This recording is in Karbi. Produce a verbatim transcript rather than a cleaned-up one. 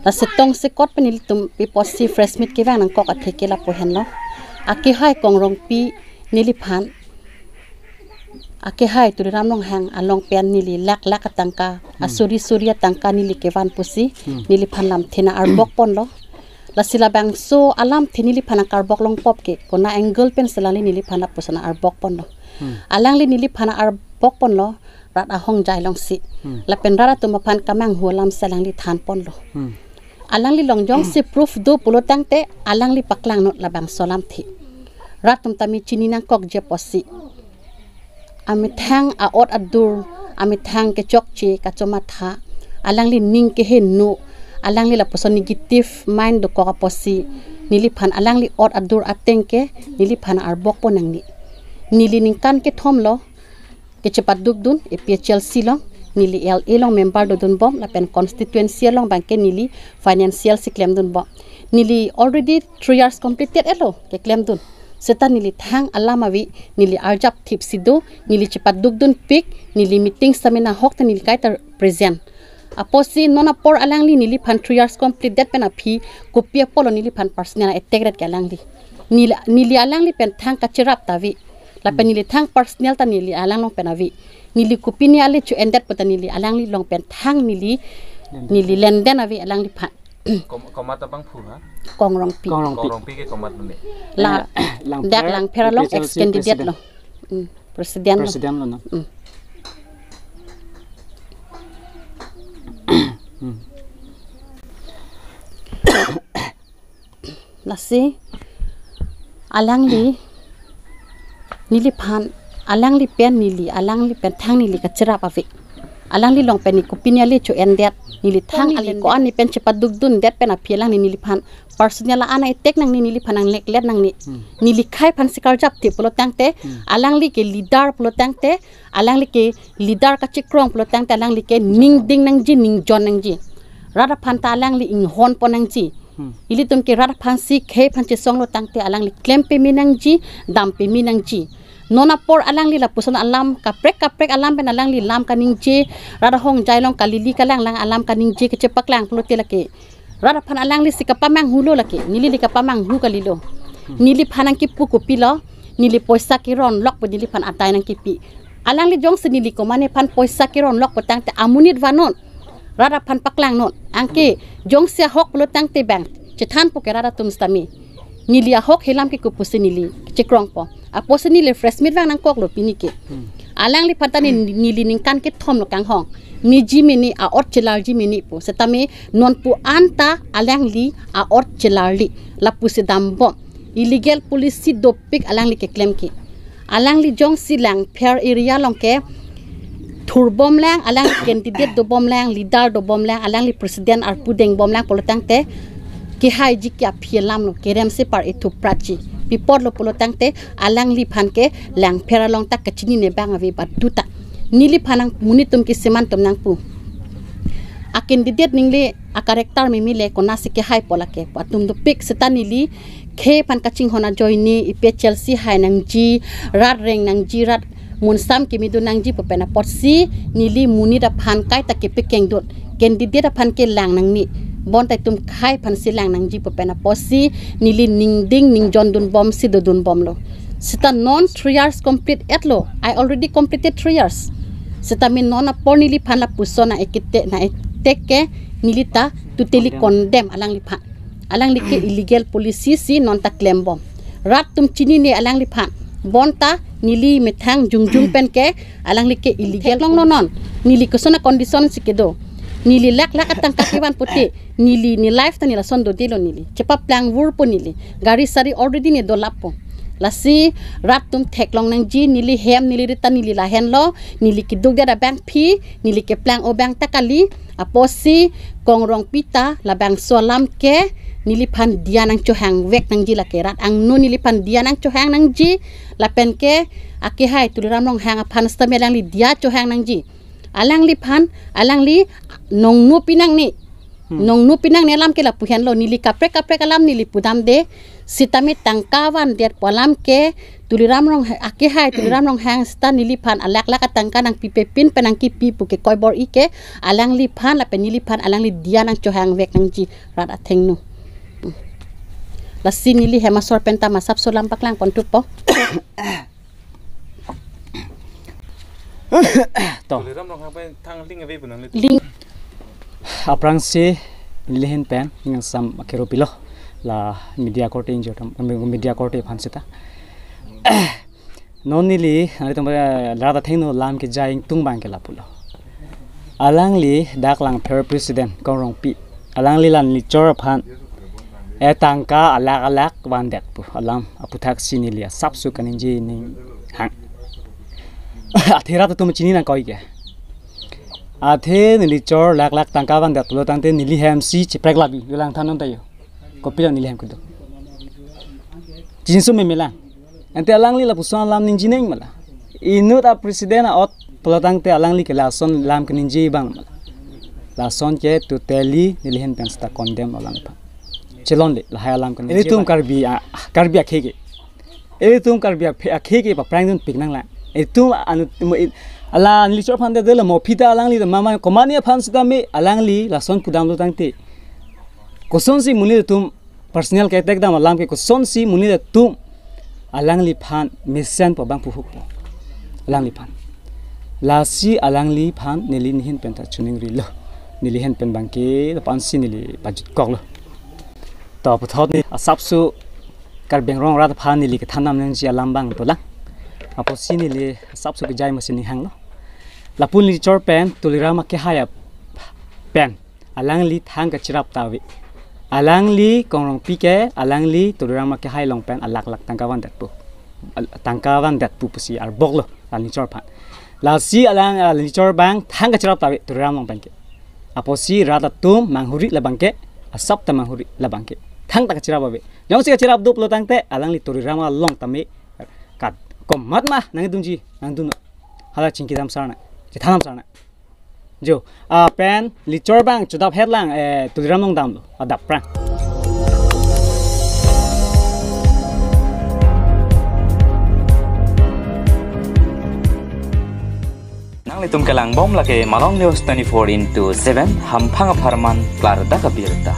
Lasi tongsekot pen nelitum pi apotsi press meet kevang nangkok atheke lapu henlo. Akehai Kong Rongpi neliphan, akehai Tuliram Ronghang along pen neli lakh lakh atangka, hmm, asuri suri atangka neli kevan pusi, hmm, neliphan lamthe nang-arbok ponlo. Lasi labangso alamthe neliphan nang-arbok longpop ke, kona angle pensi alangli neliphan lapuson nang-arbok ponlo. Hmm. Alangli neliphan nang-arbok ponlo, rat ahongjai alongsi. Hmm. Lapen rat atum aphan kemanghu alamsi alangli than ponlo. Hmm. Alangli along jongsi proof do pulo tangte, alangli paklang non labangso alamthe. Rat atum tame chini nangkokji apotsi, amethang a-ot adur, amethang kechokche kachomatha, alangli ning keheno, alangli lapuson negative mind dokok apotsi, neliphan alangli ot adur ateng ke neliphan nang-arbok pon nangne. Neli ningkan kethom lo kechepadukdun A P H L C along, neli L A along member dodunbom, lapen constituency along abangke neli financial si klemdunbom. Neli already three years completed etlo keklemdun. Seta neli thang alam ave, neli arjap thipsi do, neli chepadukdunpik, neli meeting seminar ahok ta neli kaita present. Apotsi non apor alangli neliphan three years completed pen aphi, kopi apotlo neliphan personal attack ret ke alangli. Neli, neli alangli pen thang kacherap ta ave. Lapen, hmm, neli thang personal ta neli alang along pen ave. Neli kopine ale cho-endet pu ta neli alangli along pen thang neli, lenden, neli lenden ave alangliphan. Kom-, komat abangphu ha? Kong Rongpi. Kong Rongpi. Kong Rongpi ke komat mene? La, eh, Langpher, dak Langpher along A P H L C ex candidate president. Lo. Hmm, president lo. President lo, no? Hmm. Hmm. Lasi alangli neliphan, alangli pen neli, alangli pen thang neli kacherap ave. Alangli along pen neli kopine ale cho-endet, neli thang neli ale ko-an ne pen chepadukdundet pen aphi alangli neliphan personal an attack nangne, neliphan nangleklet nangne. Hmm. Neli khei aphansi karjap thip pulo tangte, hmm, alangli ke leader pulo tangte, alangli ke leader kachekrong pulo tangte, alangli ke ningding nangji, ningjon nangji. Rat aphan ta alangli inghon pon nangji. Hmm. Ilitum ke rat aphansi khei aphan chesonglo tangte alangli klem peme nangji, dam peme nangji. Non apor alangli lapuson alam kaprek kaprek alam pen alangli lam kaningje, rat ahongjai along kalili kalanglang alam kaningje kechepaklang pulote lake rat aphan alanglisi kapamanghulo lake, nelili kapamanghu kalilo. Hmm. Neliphan nangkipu kopilo, neli poisa keronlok pu neliphan adai nangkipi. Alangli jongsi neli komane aphan poisa keronlok pu tangte amonit vannon. Rat aphan paklang non. Anke jongsi ahok pulo tangte bang chethanpo ke rat atum sitame. Neli ahok helam ke kopusi neli chekrongpo. Apotsi neli press meet vang nangkoklo pini ke. Hmm. Alangliphan ta ne neli ningkan kethom lo kanghong. Meji mene, a-ot chelarji mene pu. Sitame non pu anta alangli a-ot chelarli. Lapusi dambom. Illegal policy dopik alangli keklem ke. Alangli jongsi Langpher area along ke thurbomlang, alangli candidate dobomlang, leader dobomlang, alangli president arpu dengbomlang pulo tangte kehaiji ke aphi alam lo, kerem si par ithupratji. Pi apotlo pulo tangte alangliphan ke Langpher along ta kachinine abang ave baduta. Neliphan nang monit atum ke siman atum nangpu. A candidate ningle a character meme le konatsi kehaipo lake pu atum dopik seta neli khei aphan kachinghon ajoine A P H L C hai nangji, rat reng nangji, rat munsam kemedun nangji pu pen apotsi neli monit aphan kaita kepekengdun. Candidate aphan kelang nangne. Bonta itum khei aphansi lang nangji pu pen apotsi neli ningding ningjondunbomsi dodunbomlo. Seta non three years complete etlo. I already completed three years. Sitame non apor neliphan lapuson nang-ekete nang-etek ke neli ta totally condemn alangliphan. Alangli ke illegal policy si non ta klembom. Rat atum chinine alangliphan. Bonta neli methang jongjung pen ke alangli ke illegal longlo non. Neli koson a-condition si kedo. Neli lakh lakh atangka kevan pute. Neli ne life ta neli lason dodelo neli. Chepaplangvurpo neli. Gari sari already ne dolappo. Lasi rat atum theklong nangji neli hem neli ri ta neli lahenlo. Neli keduk det abangpi. Neli keplang-o abang ta kali. Apotsi Kong Rongpi ta labangso alam ke neliphan diya nangchohangvek nangji lake rat angno neliphan diya nangchohang nangji lapen ke akehai Tuliram Ronghang aphan sitame alangli diya chohang nangji. Alangliphan, alangli nongno pinangne. Hmm. Nongnu pinang ne alam ke lapu henlo, neli kaprek kaprek alam neli pudamde, sitame tangka vandet pu alam ke Tuliram Rong, akehai Tuliram Ronghang seta neliphan alak lak atangka nangpipe pin pen nangkipi pu ke koi bor-i ke alangliphan lapen neliphan alangli diya nangchohangvek nangji rat athengno. Hmm. Lasi neli hem asor pen ta masap so lam paklang pon thupo. To. Tuliram Ronghang pen thang link ave pu nanglitum. Link. Aphrangsi neli ahin pen ning kangsam akero pilo, la media korte ingjir atum, media korte aphan seta. Non neli nanglitum, eh, rat athengno lam kejai ingtung abang ke lapulo. Alangli dak Langpher president Kongrongpi, alangli la nelichor aphan, eh, tangka alak alak vandet pu alam aputhaksi neli asapso kaningje ning hang. Athe rat atum chini nangkoi ke. Athe nelichor lak lak tangka vandet pulo tangte neli hemsi chiprek labi, yo langthan non ta yo. Kopilo neli hem kedo. Chinso meme lang. Ante alangli lapuson alam ningje nang ma la. Inut a president a-ot pulo tangte alangli ke lason lam keningje abang ma la. Lason ke totally neli ahin pen seta condemn alam pa. Chelonle lahai alam keningje. Ilitum abang. Karbi a, Karbi akhei ke. Ilitum Karbi aphe-, akhei ke paphrang dunpik nang la. Ilitum anu, mo, il-, ala nelichor aphan de de la mo phi ta alangli ta mama komani aphan seta me alangli lason pudamlo tangte. Kosonsi monit atum personal ke attack dam alam ke kosonsi monit atum alangliphan mesen pu abang puhukpo. Alangliphan. Lasi alangliphan neli nehin pen ta chuning rilo. Neli ahin pen abang ke lapu-ansi neli pajutkoklo. To puthot neli asapso Karbi Anglong rat aphan neli kethan dam nangji alam abang dolang. Apotsi neli asapso kejai masi ning hanglo. Lapu nelichor pen Tuliram akehai pen alangli thang kachirap ta ave. Alangli Kongrongpi ke, alangli Tuliram akehai along pen alak lak tangka vandet pu. Al-, tangka vandet pu pusi arboklo, la nelichor aphan. Lasi alang, ah, nelichor abang thang kachirap ta ave Tuliram along pen ke. Apotsi rat atum manghuri labang ke, asap ta manghuri labang ke. Thang ta kachirap ave. Jongsi kachirap do pulo tangte, alangli Tuliram along tame kat komat ma nangdunji, nangdun. Hala chingki dam sarna, chethan dam sarna. Jo, ah, pen nelichor abang chodap het lang, eh, Tuliram along damlo, adap prang. Nanglitum kelang bom lake Malong News twenty-four into seven, hamphang apharman klardak abirta.